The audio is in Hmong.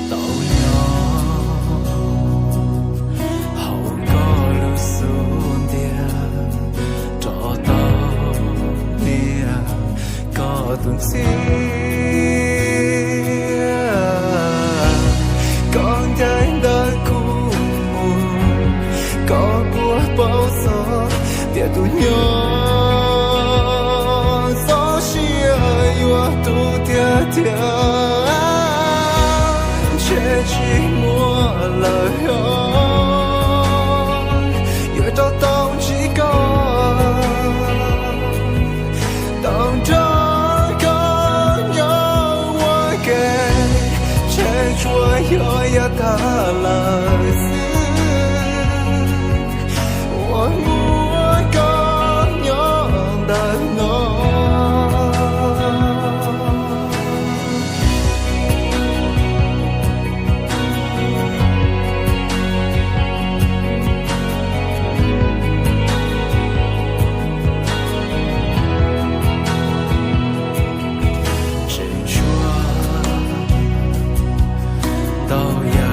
Tau nyob hauv koj lub xub ntiag, rov tau nias koj tus ntxiag. Koj ncaim ntawm kuv mus, koj puas paub txog tias tus nyob txoj sia yuav tu tiag tiag. Ntshe tsis muaj lawm os, yuav rov tau ntsib koj, tau nrog koj nyob ua ke, ntshe tsuas yog yav tag lawm xwb uas muaj koj nyob ntawm no. Tseem tshuav tau yam